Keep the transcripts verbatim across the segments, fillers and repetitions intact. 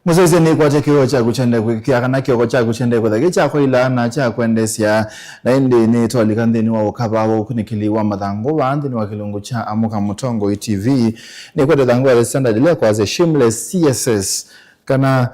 Mũsyaĩĩsya, nĩkwatya kĩoo kyaku kyendee kwĩkĩa kana kĩoko kyaku kyendee kwĩtha kĩ kya kwaĩla na kya kwendeesya. Na ĩndĩ nĩtwalika nthĩnĩ wa ũkava wa ũkunĩkĩli wa mathangũ vaa nthĩnĩ wa kĩlungu kya Amũka Mũtongoi T V. Nĩkwete thangũ ya The Standard ĩla ĩkwasya shameless C S S, kana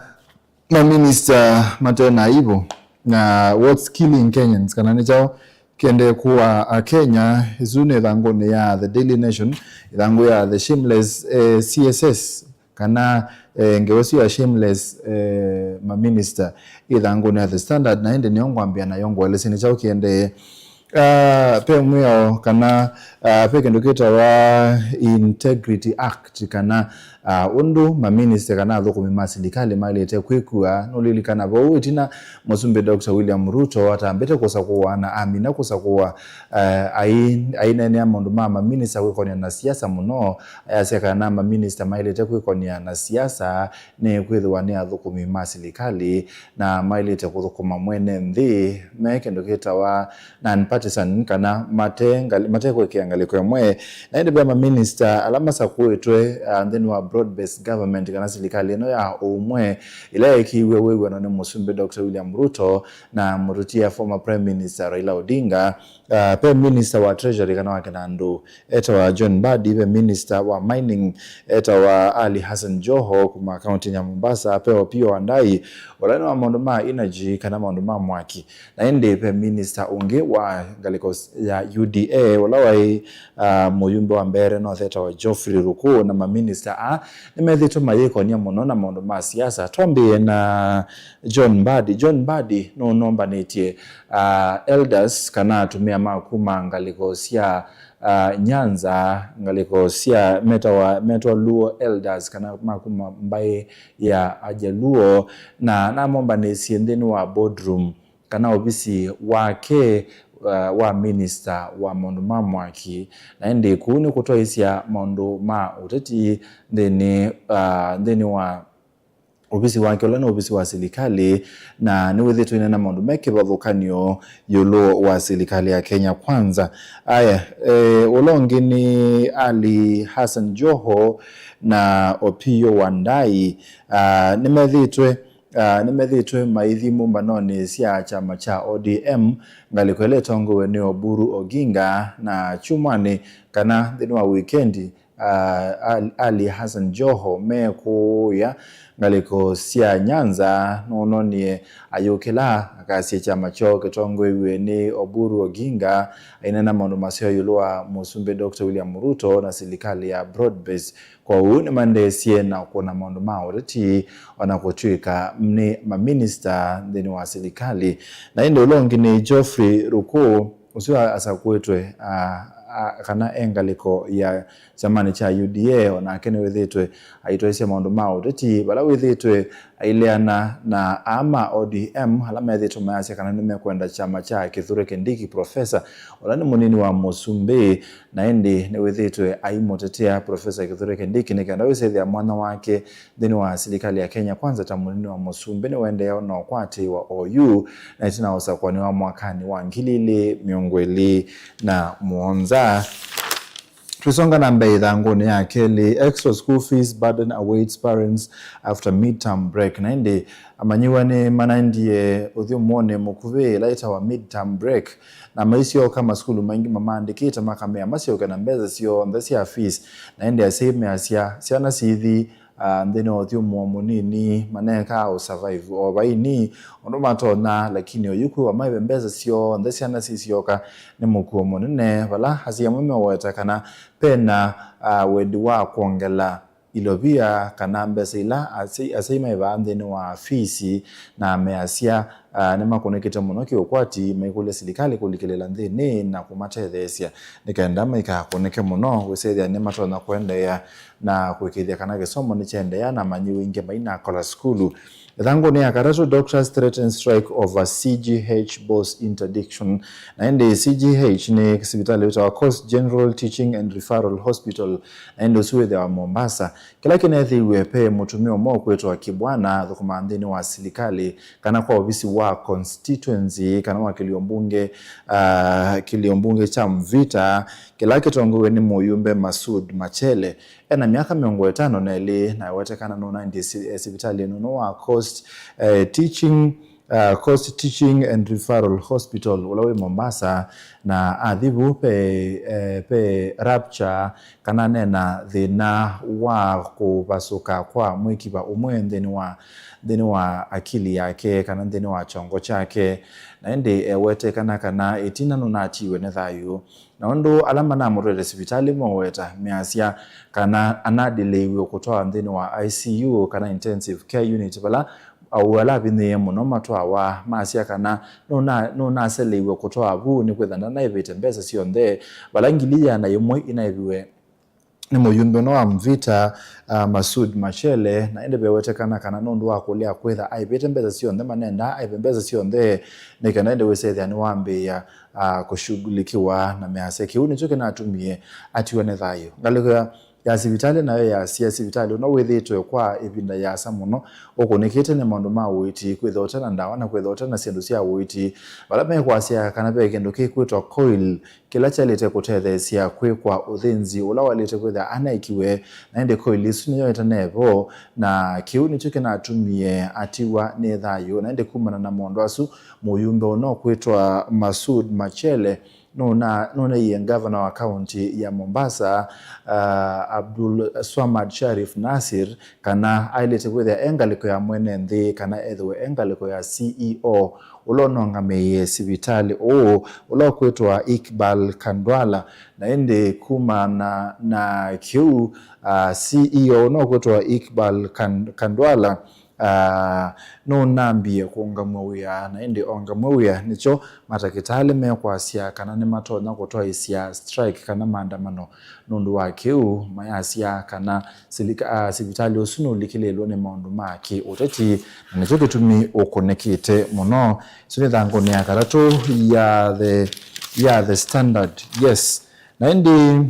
maminista mate na aibu, na what's killing Kenyans, kana nĩ kyaũ kĩendee kũaa Akenya. Ĩsu nĩ ĩthangũnĩ ya The Daily Nation, ĩthangũ ya the shameless, eh, C S S, kana, eh, ngewa ĩsu ya shameless, eh, maminista ĩthangũnĩ ya The Standard, na ĩndĩ nĩyo ngwambĩa nayo ngũelesye nĩ kyaũ kĩendee. Ah, ve mwĩao kana, ah, ve kĩndũ kĩtawa Integrity Act, kana, ah, ũndũ maminista kana athũkũmi ma silikalĩ maĩlĩte kwĩkua. Nũlilikana vau ĩtina Mũsumbĩ Doctor William Ruto atambĩte kũsakũwa na amina kũsakũwa, ah, ai-, aineenea maũndũ ma maminista kwĩkonĩa na siasa mũno, ayasya kana maminista maĩlĩte kwĩkonĩa na siasa nĩ kwĩthĩwa nĩ athũkũmi ma silikalĩ na maĩlĩte kũthũkũma mwene nthĩ me kĩndũ kĩtawa non-partisan, kana mate ngali-, matekwĩkĩa ngalĩko ĩmwe. Na ĩndĩ ve maminista ala masakũĩtwe, ah, nthĩnĩ wa broad-based government, kana silikalĩ ĩno ya ũmwe, ĩla yeekĩiwe wĩw'ano nĩ Mũsumbĩ Doctor William Ruto na mũtũtia former Prime Minister Raila Odinga. Ah, ve minister wa treasury kana wa kĩnandũ etawa John Mbadi, ve minister wa mining etawa Ali Hassan Joho kuma kaunti ya Mombasa, ve Opiyo Wandayi, ũla nĩ wa maũndũ ma energy kana maũndũ ma mwaki. Na ĩndĩ ve minister ũngĩ wa ngalĩko s-, ya U D A, ũla waĩ, ah, mũyumbe wa mbere North etawa Geoffrey Ruku, na maminista aa nĩmethĩĩtwe mayĩkonia mũno na maũndũ ma siasa. Twambĩĩe na John Mbadi. John Mbadi nũnombanĩtye, ah, elders kana atumĩa ma kuma ngalĩko sya, ah, Nyanza, ngalĩko sya metawa, metwa Luo elders kana ma kuma mbaĩ ya Ajaluo, na namombanĩsye nthĩnĩ wa boardroom kana ovisi wake, ah, wa minister wa maũndũ ma mwaki. Na ĩndĩ kũu nĩ kũtwaĩsya maũndũ ma ũteti nthĩnĩ, ah, nthĩnĩ wa ovisi wake, ũla nĩ ovisi wa silikalĩ, na nĩwĩthĩĩtwe ũineena maũndũ me kĩvathũkany'o ĩũlũ wa silikalĩ ya Kenya Kwanza. Aya, eh, ũla ũngĩ nĩ Ali Hassan Joho na Opiyo Wandayi. Ah, nĩmethĩĩtwe, ah, nĩmethĩĩtwe maithi mbũmbanonĩ sya kyama kya O D M, ngalĩko ĩla ĩtongoew'e nĩ Oburu Oginga, na kyumwanĩ kana nthĩnĩ wa wikendi, ah, Ali, Ali Hassan Joho mekũũya ngalĩko sya Nyanza nũnonie ayũkĩla akasya kyama kyoo kĩtongoew'e nĩ Oburu Oginga, aineena maũndũ maseo ĩũlũ wa Mũsumbĩ Doctor William Ruto na silikalĩ ya broad-based. Kwoou nĩmaendeesye na kũna maũndũ ma ũteti, o na kũtw'ĩka nĩ maminista nthĩnĩ wa silikalĩ. Na ĩndĩ ũla ũngĩ nĩ Geoffrey Ruku, ũsu a-, asakũĩtwe, a, a, kana e ngalĩko ya kyamanĩ kya U D A, o nake nĩwĩthĩĩtwe aitwaĩsya maũndũ ma ũteti, vala wĩthĩĩtwe aileana na aa ma O D M, ala methĩĩtwe mayasya kana nĩmekwenda kyama kya Kithure Kindiki, professor, ũla nĩ mũnini wa Mũsumbĩ, na ĩndĩ nĩwĩthĩĩtwe aimũtetea Professor Kithure Kindiki nĩ kenda wĩsethĩa mwanya wake nthĩnĩ wa silikalĩ ya Kenya Kwanza ta mũnini wa Mũsumbĩ nĩwaendeea na ũkwatĩĩwa oyu, na ĩtina wa ũsakũani wa mwakanĩ wa ngili ilĩ mĩongo ĩlĩ na mũonza. Twĩsonga na mbee ĩthangũnĩ ya kelĩ, extra school fees burden awaits parents after midterm break. Na ĩndĩ amanyĩw'a nĩmanaendie ũthyũmũonĩ mũkuvĩ ĩla ĩtawa midterm break, na maisyoka, masukulu maingĩ mamaandĩkĩte makamea masyoke na mbesa syonthe sya fees. Na ĩndĩ asyai measya syana siithi, ah, nthĩnĩ wa ũthyũmũo mũnini, maneekaa ũsurvive o vaini ũndũ matonya, lakini oyu kwĩwa maive mbesa syonthe syana sisyoka nĩ mũkuo mũnene, vala asyai amwe meweta kana vena, ah, wendi wa kwongela ilovia kana mbesa ila asyai, asyai maĩvaa nthĩnĩ wa fees, na measya, ah, nĩmakũnĩkĩte mũno kĩũkwati, maikũlya silikalĩ kũlikĩlĩla nthĩnĩ na kũmatetheesya nĩ kenda maikakũnĩke mũno, wĩsethĩa nĩmatonya kũendeea na kũĩkĩĩthya kana kĩsomo nĩkyaendeea na amanyĩw'a aingĩ mainakola sukulu. Ĩthangũnĩ ya katatũ, doctors threaten strike over C G H boss interdiction. Na ĩndĩ C G H nĩ sivitalĩ wĩtawa Coast General Teaching and Referral Hospital, na ĩndĩ ũsu wĩthĩawa Mombasa. Kĩla kĩneethĩiwe, ve mũtumĩa ũmwe ũkwĩtwa Kibwana athũkũmaa nthĩnĩ wa silikalĩ kana kwa ovisi wa wa constituency kana wa kĩlio mbunge, ah, kĩlio mbunge kya Mvita, kĩla kĩtongoew'e nĩ mũyumbe Masud Machele. Ena myaka mĩongo ĩtano na ĩlĩ, na ewete kana nũnaendie si-, eh, sivitalĩ nũnũ wa Coast, eh, Teaching, ah, Coast Teaching and Referral Hospital, ũla wĩ Mombasa, na athi vu pe, eh, pe rupture, kana nena thĩna wa kũvasũka kwa mwĩkiva ũmwe nthĩnĩ wa, nthĩnĩ wa akili yake, kana nthĩnĩ wa kyongo kyake. Na ĩndĩ ewete kana, kana ĩtina nũnatiwe nĩ thayũ. Na ũndũ ala manamũtwaĩte sivitalĩ moweta, measya kana anadĩlĩiw'e kũtwawa nthĩnĩ wa I C U, kana intensive care unit, vala aũu ala avinyĩĩe mũno matwawa, masya kana nũna-, nũnaseleiw'e kũtwawa vu nĩkwĩtha ndanaĩvĩte mbesa syonthe, vala ngili ĩana na ĩmwe inaĩviwe nĩ mũyumbe ũno wa Mvita, ah, Masud Machele, na ĩndĩ vewetekana kana nũndũ wa kũlea kwĩtha aĩvĩte mbesa syonthe manendaa, aĩve mbesa syonthe, nĩ kana ĩndĩ wĩsethĩa nĩwambĩĩa, ah, kũshughulikiwa, na measya kĩu nĩkyo kĩnatumie atiwa nĩ thayũ. Ngalĩko ya, ya sivitalĩ nayo yasya sivitalĩ ũno wĩthĩĩtwe kwa ĩvinda yĩasa mũno ũkũnĩkĩte nĩ maũndũ ma ũiiti, kwĩthwa ũte na ndawa na kwĩthwa ũte na syĩndũ sya ũiiti, vala mekwasya kana ve kĩndũ kĩkwĩtwa coil kĩla kyaĩlĩte kũtetheesya kwĩkwa ũthĩnzi ũla waĩlĩte kwĩthĩa anaĩkiwe, na ĩndĩ coil ĩsu nĩyo ĩtanevo, na kĩu nĩkyo kĩnatumie atiwa nĩ thayũ. Na ĩndĩ kumana na maũndũ asu, mũyumbe ũno kwĩtwa Masud Machele nũna-, nũneie ngavana wa kaunti ya Mombasa, ah, Abdul Swamad Sharif Nasir, kana aĩlĩte kwĩthĩa e ngalĩko ya mwene nthĩ, kana ethĩwe e ngalĩko ya C E O, ũla ũnongamĩie sivitalĩ ũũ, ũla ũkwĩtwa Iqbal Kandwala. Na ĩndĩ kumana na, na kĩu, ah, C E O ũno ũkwĩtwa Iqbal Kan-, Kandwala, ah, nũnambie kũũngamw'a wĩa, na ĩndĩ ongamw'a wĩa nĩkyo matakĩtalĩ mekwasya kana nĩmatonya kũtwaĩsya strike kana maandamano. Nũndũ wa kĩu, mayasya kana silika-, ah, sivitalĩ ũsu nũlikĩlĩĩlwe nĩ maũndũ ma kĩ-ũteti, na nĩkyo kĩtumi ũkũnĩkĩte mũno. Ĩsu nĩ thangũnĩ ya katatũ ya The, ya The Standard. Yes. Na ĩndĩ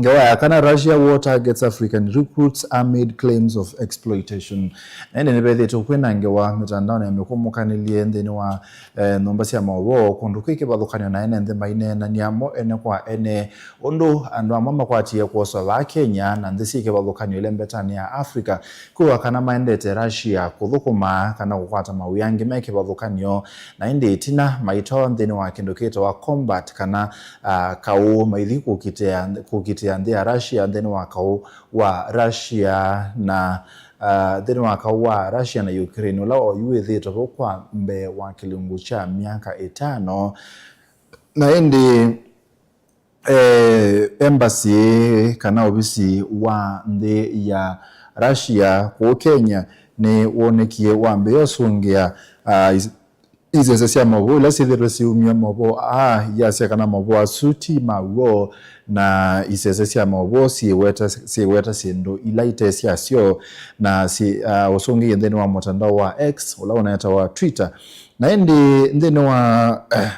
ngewa ya kana, Russia war targets African recruits amid claims of exploitation. Na ĩndĩ nĩvethĩtwe kwĩna ngewa mĩtandaonĩ ya mĩkũmũkanĩlye nthĩnĩ wa, eh, nyũmba sya maũvoo, kũndũ kwĩ kĩvathũkany'o na ene nthĩ maineenany'a mo ene kwa ene, ũndũ andũ amwe makwatie kwoswa vaa Kenya na nthĩ syĩ kĩvathũkany'o ila mbetanĩ ya Africa, kwĩwa kana maendete Russia kũthũkũma kana kũkwata mawĩa angĩ me kĩvathũkany'o, na ĩndĩ ĩtina maitwawa nthĩnĩ wa kĩndũ kĩtawa combat kana, ah, kaũ, maithi kũkitĩa, kũkitĩa nthĩ ya Russia nthĩnĩ wa kaũ wa Russia na, ah, nthĩnĩ wa kaũ wa Russia na Ukraine, ũla oyu wĩthĩĩtwe vo kwa mbee wa kĩlungu kya myaka ĩtano. Na ĩndĩ, eh, embassy kana ovisi wa nthĩ ya Russia kũu Kenya nĩwonekie wambĩĩa ũsũngĩa, ah, is-, isese sya maũvoo ila syĩthĩĩtwe syĩumya maũvoo aa, iyasya kana maũvoo asu ti ma w'o, na isese sya maũvoo syĩweta, syĩweta syĩndũ ila ite syasyo, na syĩ, ah, ũsũngĩie nthĩnĩ wa mũtandao wa X, ũla ũnetawa Twitter. Na ĩndĩ nthĩnĩ wa,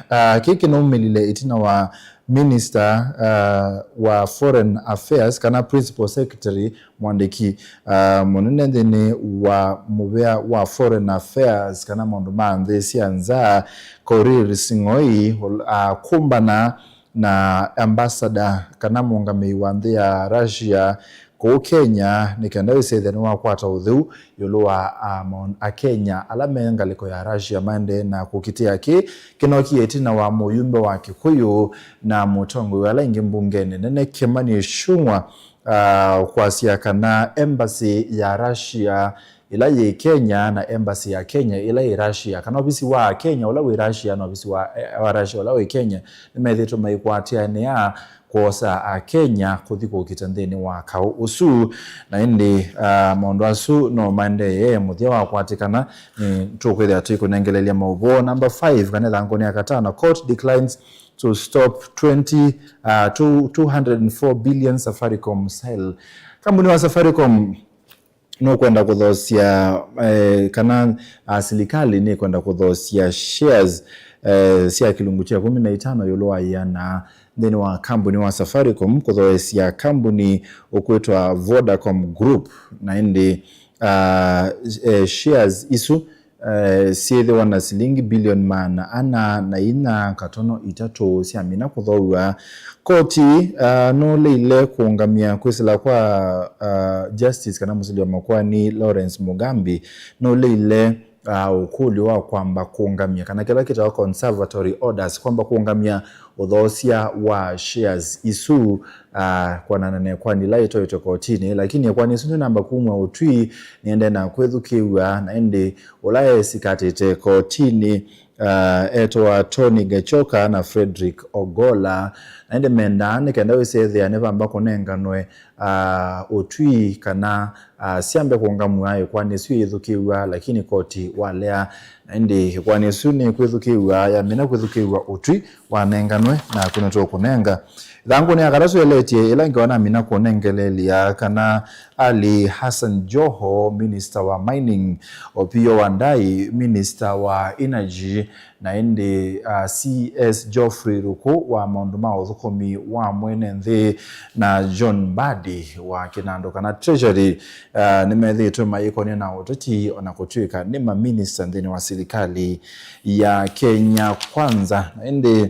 ah, kĩĩ kĩnaumĩlile ĩtina wa Minister, ah, wa Foreign Affairs, kana Principal Secretary, mwandĩki, ah, mũnene nthĩnĩ wa mũvĩa wa Foreign Affairs, kana maũndũ ma nthĩ sya nza, Korir Sing'oei, ul-, ah, kũmbana na ambassador, kana mũũngamĩi wa nthĩ ya Russia kũu Kenya, nĩ kenda wĩsethĩa nĩwakwata ũtheu ĩũlũ wa, ah, maũn-, Akenya ala me ngalĩko ya Russia maendee na kũkitĩa. Kĩĩ kĩnokie ĩtina wa mũyumbe wa Kĩkũyũ na mũtongoi wa ala aingĩ mbungenĩ nene Kimani Ichung'wa, ah, kwasya kana embassy ya Russia ĩla yĩ Kenya na embassy ya Kenya ĩla yĩ Russia, kana ovisi wa Kenya ũla wĩ Russia na ovisi wa, eh, wa Russia ũla wĩ Kenya, nĩmethĩĩtwe maikwatĩanĩa kwosa Akenya kũthi kũkita nthĩnĩ wa kaũ ũsu. Na ĩndĩ, ah, maũndũ asu no maendee mũthya wa kwatĩkana, nĩ tũkwĩthĩa tũikũnengeleelya maũvoo. Number five, kana ĩthangũnĩ ya katano, court declines to stop twenty, ah, two, two hundred and four billion Safaricom sale. Kambuni wa Safaricom nũkwenda kũthoosya, eh, kana, ah, silikalĩ nĩkwenda kũthoosya shares, eh, sya kĩlungu kya ĩkũmi na itano ĩũlũ wa ĩana nthĩnĩ wa kambuni wa Safaricom kũthoosya kambuni ũkwĩtwa Vodacom Group, na ĩndĩ, ah, eh, shares isu eh, syĩthĩwa na silingi bilioni maana ana na inya katono itatũ syamina kũthoow'a. Koti, ah, nũleile kũũngamya kwĩsĩla kwa, ah, Justice kana mũsili wa makoani Lawrence Mugambi nũleile, ah, ũkũlyo wa kwamba kũũngamya kana kĩla kĩtawa conservatory orders, kwamba kũũngamya ũthoosya wa shares isu, ah, kwanana na ĩkoani ila ĩtoetwe kotinĩ, lakini ĩkoani ĩsu ndĩnamba kumw'a ũtwi, nĩendee na kwĩthukĩĩw'a, na ĩndĩ ũla esikatĩte kotinĩ, ah, etawa Tony Gachoka na Frederick Ogola, na ĩndĩ mendaa nĩ kenda wĩsethĩa nĩvamba kũnenganwe, ah, ũtwi kana, ah, syambe kũũngamw'a ĩkoani ĩsu yĩthukĩĩw'a, lakini koti walea. Na ĩndĩ ĩkoani ĩsu nĩkwĩthukĩĩw'a, yamina kwĩthukĩĩw'a ũtwi wanenganwe, naku nĩtũkũnenga. Ĩthangũnĩ ya katatũ ĩletye ĩla ngewa namina kũnengeleelya kana Ali Hassan Joho, minister wa mining, Opiyo Wandayi, minister wa energy, na ĩndĩ, ah, C S Geoffrey Ruku wa maũndũ ma ũthũkũmi wa mwene nthĩ, na John Mbadi wa kĩnandũ kana treasury, ah, nĩmethĩĩtwe mayĩkonĩa na ũteti, ona kũtw'ĩka nĩ maminista nthĩnĩ wa silikalĩ ya Kenya Kwanza. Na ĩndĩ,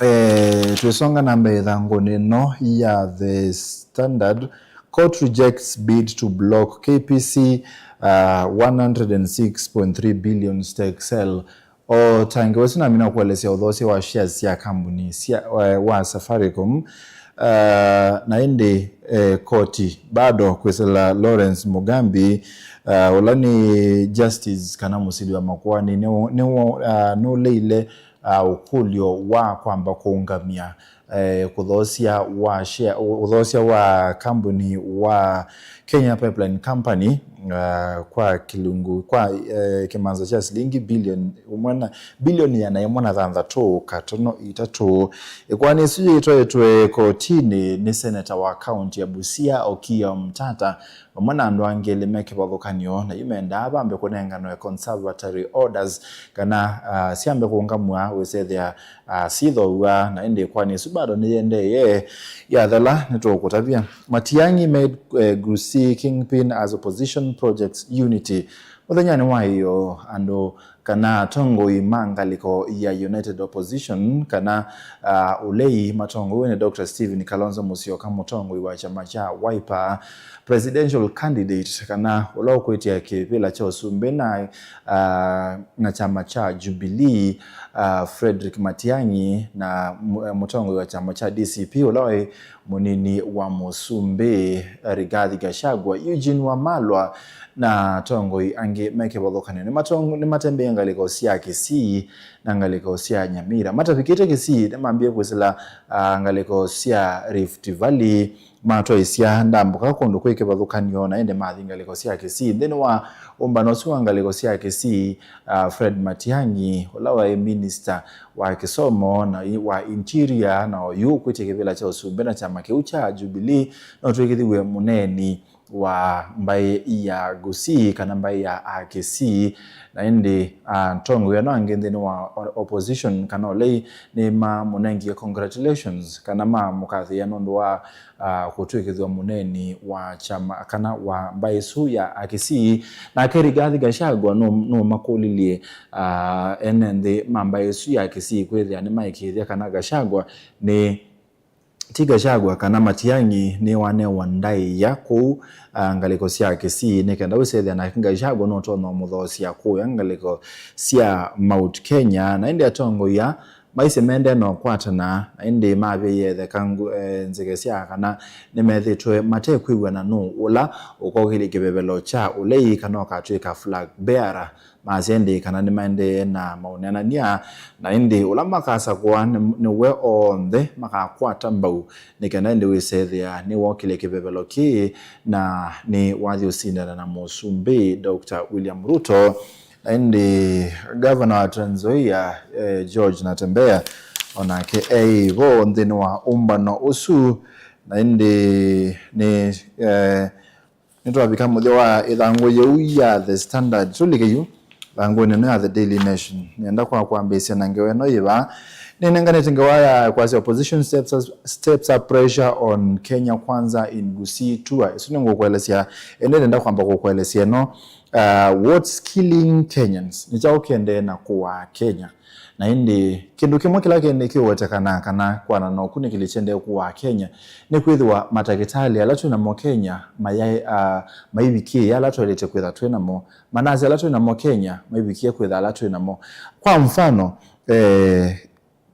eh, twĩsonga na mbee ĩthangũnĩ ĩno ya The Standard, court rejects bid to block K P C, ah, one hundred and six point three billion stake sale. O ta ngewa ĩsu namina kũelesya ũthoosya wa shares sya kambuni sya, eh, wa Safaricom, ah, na ĩndĩ, eh, koti bado kwĩsĩla Lawrence Mugambi, ah, ũla nĩ justice kana mũsili wa makoani, nĩ, nĩ, ah, nũleile, ah, ũkũlyo wa kwamba kũũngamya, eh, kũthoosya wa share, ũ-, ũthoosya wa kambuni wa Kenya Pipeline Company, ah, kwa kĩlungu, kwa, eh, kĩmanza kya silingi bilioni ĩmwe na, bilioni ĩana ĩmwe na thanthatũ katono itatũ. Ĩkoani ĩsu yĩtwaĩtwe kotinĩ nĩ seneta wa kaunti ya Busia, Okiya Omtata, vamwe na andũ angĩ elĩ me kĩvathũkany'o, na yu mendaa vambe kũnenganwe conservatory orders, kana, ah, syambe kũũngamw'a wĩsethĩa, ah, syĩthoow'a, na ĩndĩ ĩkoani ĩsu bado nĩyĩendeeye. Yathela nĩtũkũtavya. Matiang'i made, eh, Gusii kingpin as opposition projects unity. Mũthenyanĩ wa ĩyoo, andũ kana atongoi ma ngalĩko ya United Opposition kana, ah, ũlei matongoew'e nĩ Doctor Stephen Kalonzo Musyoka, mũtongoi wa kyama kya Wiper, presidential candidate kana ũla ũkwĩtya kĩvĩla kya ũsumbĩ na, ah, na kyama kya Jubilee, ah, Frederick Matiang'i, na mu-, mũtongoi wa kyama kya D C P ũla waĩ mũnini wa mũsumbĩ Rigathi Gachagua, Eugene Wamalwa, na atongoi angĩ me kĩvathũkany'o nĩmatong-, nĩmatembeie ngalĩko sya Kisii na ngalĩko sya Nyamira. Matavikĩte Kisii, nĩmambie kwĩsĩla, ah, ngalĩko sya Rift Valley, matwaĩsya ndambũka kũndũ kwĩ kĩvathũkany'o, na ĩndĩ mathi ngalĩko sya Kisii. Nthĩnĩ wa ũmbano ũsu wa ngalĩko sya Kisii, ah, Fred Matiang'i, ũla waĩ minista wa kĩsomo na i-, wa interior, na oyu ũkwĩtya kĩvĩla kya ũsumbĩ na kyama kĩu kya Jubilee, no twĩkĩthiw'e mũneeni wa mbaĩ ya Gusii kana mbaĩ ya Akisii. Na ĩndĩ, ah, atongoi ano angĩ nthĩnĩ wa o-, opposition kana ũlei nĩmamũnengie congratulations kana mamũkathĩĩa nũndũ wa, ah, kũtw'ĩkĩthw'a mũneeni wa kyama kana wa mbaĩ ĩsu ya Akisii. Nake Rigathi Gachagua nũ-, nũmakũlilye, ah, ene nthĩ ma mbaĩ ĩsu ya Kisii kwĩthĩa nĩmaĩkĩĩthya kana Gachagua nĩ ti Gachagua kana Matiang'i nĩwanewa ndaĩa kũu, ah, ngalĩko sya Kisii, nĩ kenda wĩsethĩa nake Gachagua nũtonya ũmũthoosya kũya ngalĩko sya Mount Kenya. Na ĩndĩ atongoi aa maisye mendee na ũkwatana, na ĩndĩ mavĩie ĩthekangu, eh, nzeke sya kana nĩmethĩtwe matekwĩw'ana nũũ ũla ũkokĩlya kĩvevelo kya ũlei kana ũkatw'ĩka flag bearer. Masya ĩndĩ kana nĩmaendee na maũneenany'a, na ĩndĩ ũla makasakũa nĩ, nĩwe onthe makakwata mbau, nĩ kenda ĩndĩ wĩsethĩa nĩwokĩlye kĩvevelo kĩĩ na nĩwathi ũsindana na mũsumbĩ Doctor William Ruto. Na ĩndĩ ngavana wa Trans Nzoia, eh, George Natembeya, onake eĩ vo nthĩnĩ wa ũmbano ũsu, na ĩndĩ nĩ, eh, nĩtwavika mũthya wa ĩthangũ yĩu ya The Standard. Tũlike yu ĩthangũnĩ ĩno ya The Daily Nation. Nĩenda kwa kwambĩĩsya na ngewa ĩno yĩ vaa. Nĩnenganĩte ngewa ya kwasya, opposition steps, steps up pressure on Kenya Kwanza in Gusii tour. Ĩsu nĩngũkũelesya, ĩndĩ nenda kwamba kũkũelesya ĩno, uh, what's killing Kenyans? Nĩ kyaũ kĩendee na kũaa Kenya? Na ĩndĩ kĩndũ kĩmwe kĩla kĩendee kĩũwetekana kana kwana na ũkunĩkĩli kyendee kũaa Kenya nĩ kwĩthĩwa matakĩtalĩ ala twĩ namo Kenya mayaĩ, uh, maivikĩĩa ala twaĩlĩte kwĩtha twĩ namo. Manasi ala twĩ namo Kenya maivikie kwĩtha ala twĩ namo. Kwa mfano, eh,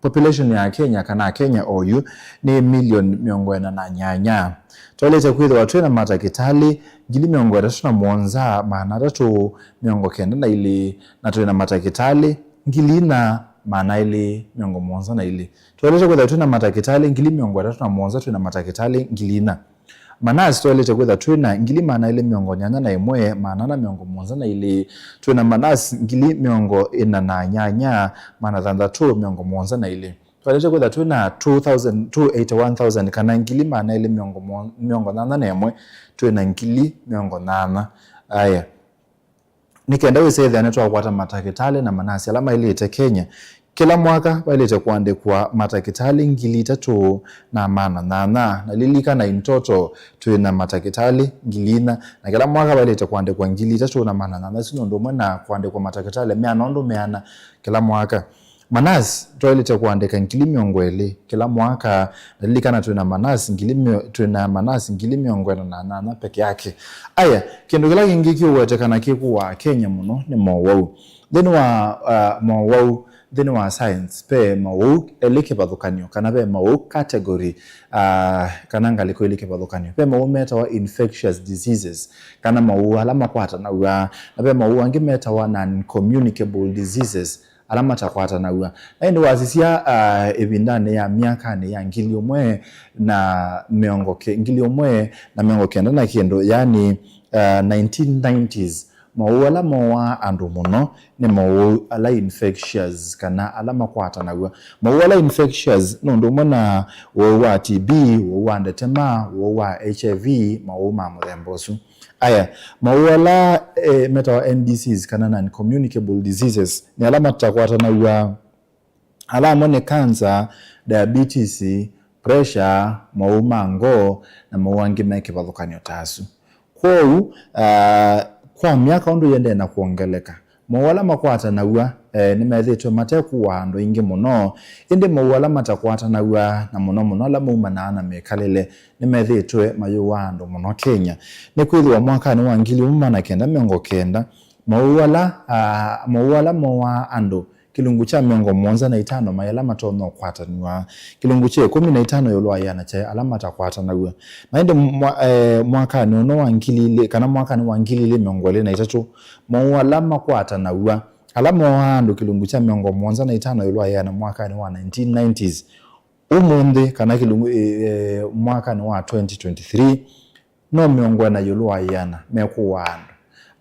population ya Kenya, kana Akenya oyu, nĩ milioni mĩongo ĩna na nyanya. Twaĩlĩte kwĩthĩwa twĩ na matakĩtalĩ ngili mĩongo ĩtatũ na mũonza, maana atatũ mĩongo kenda na ilĩ, na twĩ na matakĩtalĩ ngili ina, maana elĩ mĩongo mũonza na ilĩ. Twaĩlĩte kwĩthĩwa twĩ na matakĩtalĩ ngili mĩongo ĩtatũ na mũonza, twĩ na matakĩtalĩ ngili ina. Manasi twaĩlĩte kwĩthwa twĩ na ngili maana elĩ mĩongo nyanya na ĩmwe, maana ana mĩongo mũonza na ilĩ. Twĩ na manasi ngili mĩongo ĩna na nyanya, maana thanthatũ mĩongo mũonza na ilĩ. Twaĩlĩte kwĩthwa twĩ na two thousand, two eighty one thousand, kana ngili maana elĩ mĩongo mũ-, mĩongo nyanya na ĩmwe, twĩ na ngili mĩongo nyanya. Aya. Nĩ kenda wĩse ĩthĩa nĩtwakwata matakĩtalĩ na manasi ala maĩlĩte Kenya. Kĩla mwaka vaĩlĩte kũandĩkwa matakĩtalĩ ngili itatũ na maana nyanya. Na lilikana, in total twĩ na matakĩtalĩ ngili ina, na kĩla mwaka vaĩlĩte kũandĩkwa ngili itatũ na maana nyanya. Ĩsu nĩ ũndũ ũmwe na kũandĩkwa matakĩtalĩ meana ũndũ meana kĩla mwaka. Manasi twaĩlĩte kũandĩka ngili mĩongo ĩlĩ kĩla mwaka. Na lilikana, twĩ na manasi ngili mĩo-, twĩ na manasi ngili mĩongo ĩna na nyanya peke yake. Aya, kĩndũ kĩla kĩngĩ kĩũwetekana kĩkũaa Kenya mũno nĩ mowau. Nthĩnĩ wa, uh, mowau, nthĩnĩ wa science, ve mowau elĩ kĩvathũkany'o, kana ve mowau category, uh, kana ngalĩko ilĩ kĩvathũkany'o. Ve mowau metawa infectious diseases, kana mowau ala makwatanaw'a, na ve mowau angĩ metawa non-communicable diseases, ala matakwatanaw'a. Na ĩndĩ wasisya, ah, ĩvindanĩ ya myakanĩ ya ngili ũmwe na mĩongo ke-, ngili ũmwe na mĩongo kenda na kĩndũ, yani, ah, nineteen nineties, mowau ala mooaa andũ mũno nĩ mowau ala infectious, kana ala makwatanaw'a. Mowau ala infectious nĩ ũndũ ũmwe na ũwau wa T B, ũwau wa ndetema, ũwau wa H I V, mowau ma mũthemba ũsu. Aya, mowau ala, eh, metawa N D Cs, kana non-communicable diseases, nĩ ala matakwatanaw'a. Ala amwe nĩ cancer, diabetes, pressure, mowau ma ngoo, na mowau angĩ me kĩvathũkany'o ta asu. Kwoou, ah, kwa myaka ũndũ ĩendee na kwongeleka, mowau ala makwatanaw'a, eh, nĩmethĩĩtwe mate kũaa andũ aingĩ mũno, ĩndĩ mowau ala matakwatanaw'a, na mũno mũno ala maumanaa na mĩkalĩle, nĩmethĩĩtwe mayũaa andũ mũno Kenya. Nĩkwĩthĩwa mwakanĩ wa ngili ĩmwe maana kenda mĩongo kenda, mowau ala, ah, mowau ala mooaa andũ kĩlungu kya mĩongo mũonza na itano maĩ ala matonya ũkwatanw'a, kĩlungu kya ĩkũmi na itano ĩũlũ wa ĩana kyaĩ ala matakwatanaw'a. Na ĩndĩ mwa-, eh, mwakanĩ ũno wa ngili ilĩ, kana mwakanĩ wa ngili ilĩ mĩongo ĩlĩ na itatũ, mowau ala makwatanaw'a, ala mooaa andũ kĩlungu kya mĩongo mũonza na itano ĩũlũ wa ĩana mwakanĩ wa nineteen nineties, ũmũnthĩ, kana kĩlungu, eh, eh, mwakanĩ wa twenty twenty-three, no mĩongo ĩna ĩũlũ wa ĩana mekũaa andũ.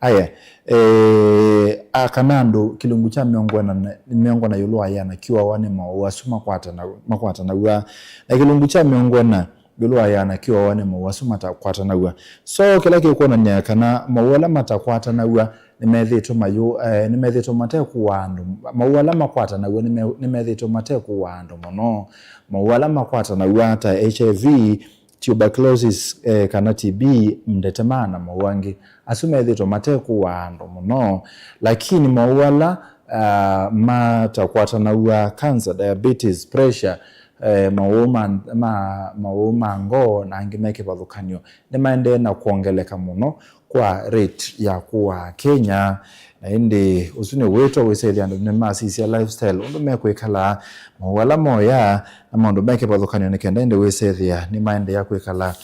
Aya, eh, a, kana andũ kĩlungu kya mĩongo ĩna na, mĩongo ĩna ĩũlũ wa ĩana kĩũawa nĩ mowau asu makwatana-, makwatanaw'a, na kĩlungu kya mĩongo ĩna ĩũlũ wa ĩana kĩũawa nĩ mowau asu matakwatanaw'a. So, kĩla kĩkwonany'a kana mowau ala matakwatanaw'a nĩmethĩĩtwe mayũ-, eh, nĩmethĩĩtwe matekũaa andũ. Mowau ala makwatanaw'a nĩme-, nĩmethĩĩtwe matekũaa andũ mũno. Mowau ala makwatanaw'a ta H I V, tuberculosis, eh, kana T B, ndetema na mowau angĩ, asu methĩĩtwe matekũaa andũ mũno. Lakini mowau ala, ah, matakwatanaw'a, cancer, diabetes, pressure, eh, mowau ma, ma, mowau ma ngoo na angĩ me kĩvathũkany'o, nĩmaendee na kwongeleka mũno kwa rate ya kũaa Kenya. Na ĩndĩ ũsu nĩ wĩto wĩsethĩa andũ nĩmasisya lifestyle, ũndũ mekwĩkala, mowau ala moyaa, na maũndũ me kĩvathũkany'o, nĩ kenda ĩndĩ wĩsethĩa nĩmaendeea kwĩkala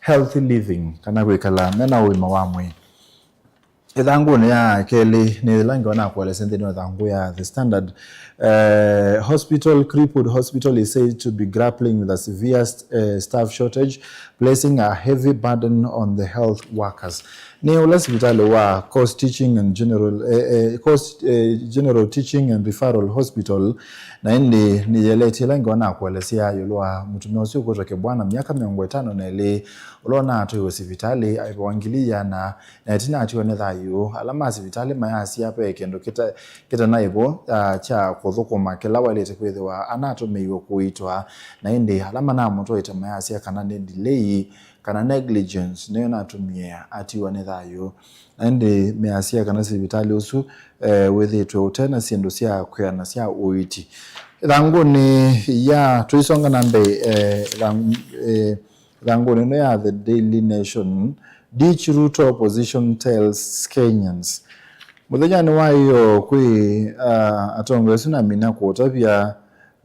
healthy living, kana kwĩkala mena ũima wa mwĩĩ. Ĩthangũnĩ ya kelĩ nĩ ĩla ngewa nakũelesya nthĩnĩ wa ĩthangũ ya The Standard. Eh, hospital, Kirpud Hospital is said to be grappling with a severe st-, eh, staff shortage, placing a heavy burden on the health workers. Nĩ ũla sivitalĩ wa Coast Teaching and General, eh, eh, Coast, eh, General Teaching and Referral Hospital, na ĩndĩ nĩyĩeletie ĩla ngewa nakũelesya ĩũlũ wa mũtumĩa ũsu ũkwĩtwa Kĩbwana, myaka mĩongo ĩtano na ĩlĩ, ũla ũnatwaiwe sivitalĩ aivawa ngili iana, na ĩtina atiwa nĩ thayũ. Ala ma sivitalĩ mayasya ve kĩndũ kĩta-, kĩtanaĩvo, ah, kya kũthũkũma kĩla waĩlĩte kwĩthĩwa anatũmĩiwe kũitwa, na ĩndĩ ala manamũtwaĩte mayasya kana nĩ delay kana negligence nĩyo natumie atiwa nĩ thayũ. Na ĩndĩ measya kana sivitalĩ ũsu, eh, wĩthĩĩtwe ũte na syĩndũ sya kwĩana sya ũiiti. Ĩthangũnĩ ya, tũisonga na mbee, eh, ĩthang-, eh, ĩthangũnĩ ĩno ya The Daily Nation, Ditch Ruto, opposition tells Kenyans. Mũthenyanĩ wa ĩyoo kwĩ, ah, atongoi asu namina kũũtavya,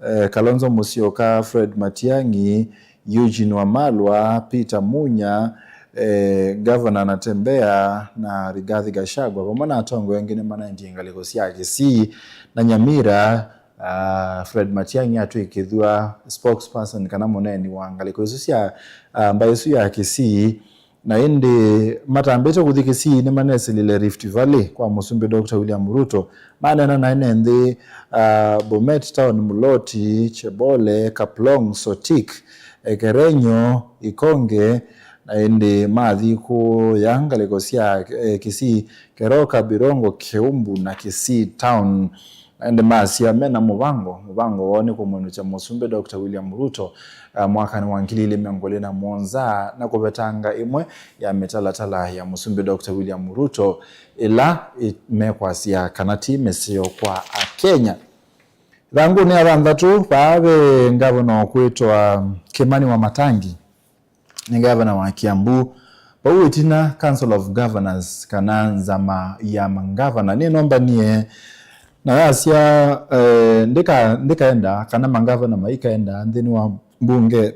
eh, Kalonzo Musyoka, Fred Matiang'i, Eugene Wamalwa, Peter Munya, eh, Governor Natembeya na Rigathi Gachagua vamwe na atongoi angĩ nĩmanaendie ngalĩko sya Kisii na Nyamira, ah, Fred Matiang'i atw'ĩkĩthw'a spokesperson kana mũneeni wa ngalĩko isu sya, ah, mbaĩ ĩsu ya Kisii. Na ĩndĩ matambĩte kũthi Kisii nĩmanesilile Rift Valley kwa Mũsumbĩ Doctor William Ruto. Maneena na ene nthĩ, ah, Bomet Town, Muloti, Chebole, Kaplong, Sotik, Ekerenyo, Ikonge, na ĩndĩ mathi kũya ngalĩko sya, eh, Kisii, Keroka, Birongo, Keumbu na Kisii Town. Na ĩndĩ masya mena mũvango, mũvango woo nĩ kũmwĩnũkya Mũsumbĩ Doctor William Ruto, ah, mwakanĩ wa ngili ilĩ mĩongo ĩlĩ na mũonza na kũvetanga ĩmwe ya mĩtalatala ya Mũsumbĩ Doctor William Ruto ĩla ĩ-, mekwasya kana ti mĩseo kwa Akenya. Ĩthangũnĩ ya thanthatũ, vaa ve ngavana ũkwĩtwa Kimani Wamatangi. Nĩ ngavana wa Kiambu. Vau ĩtina, Council of Governors, kana nzama ya mangavana, nĩnombanie na yasya, eh, ndĩka-, ndĩkaenda, kana mangavana maikaenda nthĩnĩ wa mbunge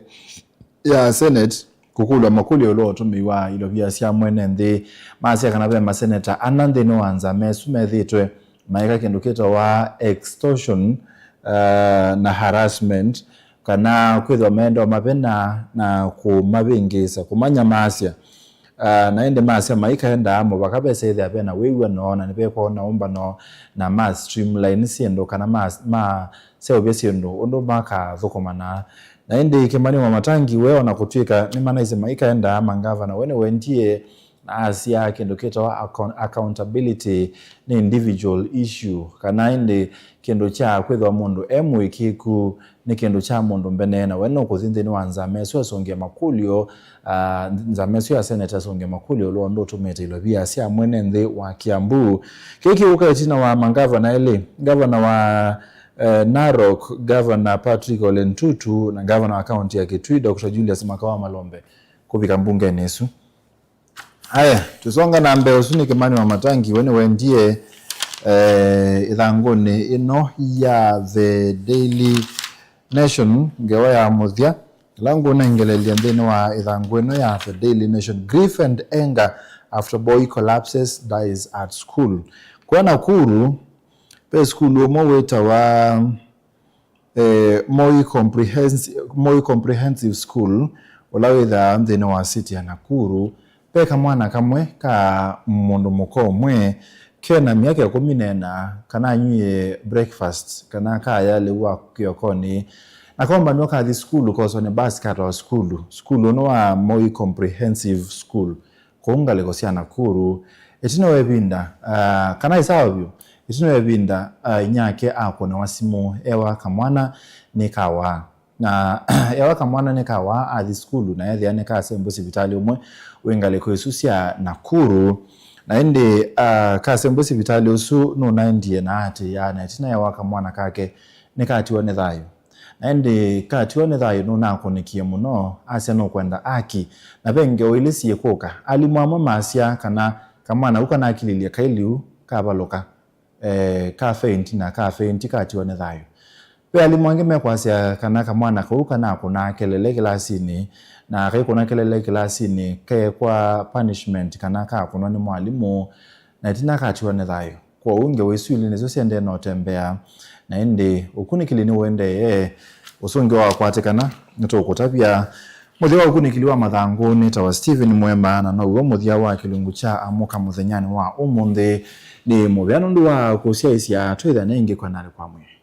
ya Senate kũkũlw'a makũlyo ĩũlũ wa ũtũmĩi wa ilovia sya mwene nthĩ. Masya kana ve maseneta ana nthĩnĩ wa nzama ĩsu methĩĩtwe maeka kĩndũ kĩtawa extortion, eh, na harassment, kana kwĩthĩwa maendewa mavena na kũmavĩngĩĩsa, kũmanyamaasya. Ah, na ĩndĩ masya maikaendaa mũvaka vesa ĩthĩa vena wĩw'ano, na nĩvekwona ũmbano, na ma streamline syĩndũ, kana ma, maseũvya syĩndũ ũndũ makathũkũmana. Na ĩndĩ Kimani Wamatangi we, ona kũtw'ĩka nĩmanaisye maikaendaa, mangavana we nĩwendie na asya kĩndũ kĩtawa account-, accountability nĩ individual issue, kana ĩndĩ kĩndũ kya kwĩthĩwa mũndũ e mũĩkĩĩku nĩ kĩndũ kya mũndũ mbene, na we nũkũthi nthĩnĩ wa nzama ĩsu asũngĩa makũlyo, ah, nzama ĩsu ya senate asũngĩa makũlyo ũla ũndũ ũtũmĩte ilovia sya mwene nthĩ wa Kiambu. Kĩĩ kĩũka ĩtina wa mangavana elĩ, ngavana wa, eh, Narok, Governor Patrick Ole Ntutu, na ngavana wa kaunti ya Kitui, Doctor Julius Makawa Malombe, kũvika mbungenĩ ĩsu. Aya, tũsonga na mbee, ũsu nĩ Kimani Wamatangi, we nĩwendie, eh, ĩthangũnĩ ĩno ya The Daily Nation, ngewa ya mũthya, ĩla ngũnengelelya nthĩnĩ wa ĩthangũ ĩno ya The Daily Nation. Grief and anger after boy collapses, dies at school. Kwa Nakuru, ve sukulu ũmwe wĩtawa eh, Moi Comprehensi-, Moi Comprehensive School, ũla wĩthaa nthĩnĩ wa city ya Nakuru, ve kamwana kamwe ka mũndũ mũka ũmwe ke na myaka ĩkũmi na ĩna kana anywie breakfast kana kaya lĩu wa kĩokonĩ, na kombanĩwa kathi sukulu koswa nĩ basi katwawa sukulu, sukulu ũno wa Moi Comprehensive School. Kũu ngalĩko sya Nakuru. Ĩtina wa ĩvinda, ah, kana ĩsawa vyũ, ĩtina wa ĩvinda, ah, inyake akũnĩwa simũ, ewa kamwana nĩ kawa. Na ewa kamwana nĩ kawa, athi sukulu, na ethĩa nĩ kasembwe sivitalĩ ũmwe wĩ ngalĩko isu sya Nakuru. Na ĩndĩ, ah, kasembwe sivitalĩ ũsu nũnaendie na atĩĩa, na ĩtina ewa kamwana kake nĩkatiwa nĩ thayũ. Na ĩndĩ katiwa nĩ thayũ nũnakũnĩkie mũno, asya nũkwenda aki, na ve ngewa ilĩ syĩkũka. Alimũ amwe masya kana kamwana kau kanakililye kailiu kavalũka, eh, ka faint na ka faint katiwa nĩ thayũ. Ve alimũ angĩ mekwasya kana kamwana kau kanakũnaa kelele kĩlasinĩ, na kaikũna kelele kĩlasinĩ keekwa punishment kana kakũnwa nĩ mwalimũ, na ĩtina katiwa nĩ thayũ. Kwoou ngewa isu ilĩ nĩsyo syendee na ũtembea, na ĩndĩ ũkunĩkĩli nĩũendee. Ũsũngĩo wakwatĩkana nĩtũkũtavya Mũthya wa ũkunĩkĩli wa mathangũ nĩtawa Stephen Mwemba, na now'o mũthya wa kĩlungu kya Amũka mũthenyanĩ wa ũmũnthĩ. Nĩ mũvea nũndũ wa kũsyaĩĩsya twĩthane ĩngĩ kwendanĩ kwa mwĩĩ.